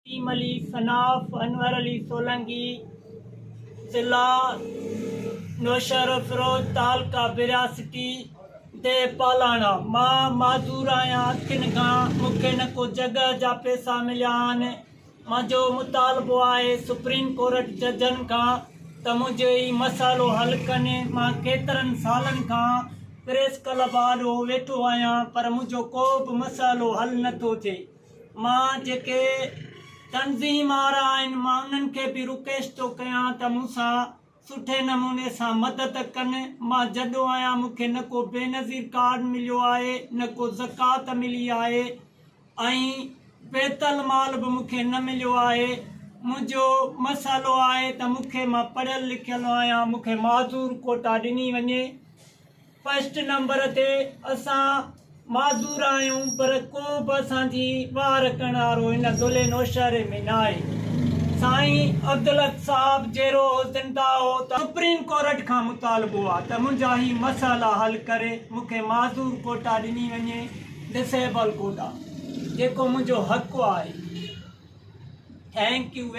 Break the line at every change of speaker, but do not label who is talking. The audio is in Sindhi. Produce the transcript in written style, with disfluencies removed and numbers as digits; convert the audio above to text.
ٽيم علي صناف انور علي سولنگي ضلع نوشهروفيروز تعلقه برياسٽي ديهه پالاڻا مان معذور آهيان اکين کان مون کي نه ڪو جڳهه جا پيسا مليا آهن منهنجو مطالبو آهي سپريم ڪورٽ ججن کان ته منهنجو هي مسئلو حل ڪن مان ڪيترن سالن کان پريس ڪلب آڏو ويٺو آهيان پر منهنجو ڪو به مسئلو حل نه ٿو ٿئي. مان جيڪي تنظيم وارا آهن مان انهن کي به رڪويسٽ ٿو ڪيان ته مون سان سٺي نموني سان مدد ڪن مان جڏو آهيان مون کي نه ڪو بينظير ڪارڊ مليو آهي نه ڪو زڪوات ملي آهي ۽ بيت المال به مون کي نه مليو آهي منهنجو مسئلو آهي ته مون کي مان پڙهيل لکيل آهيان مون کي معذور ڪوٽا ڏني وڃي. فرسٽ نمبر تي اسان معذور آهيون پر ڪو به اسان جي واهر ڪرڻ وارو هن ضلعي نوشهري ۾ ناهي. سائين عبدالحق صاحب جيئرو هو زنده هو ته سپريم ڪورٽ کان مطالبو آ ته منهنجا هي مسئلا حل ڪري مون کي معذور ڪوٽا ڏني وڃي ڊسيبل ڪوٽا جيڪو منهنجو حق آهي. Thank you.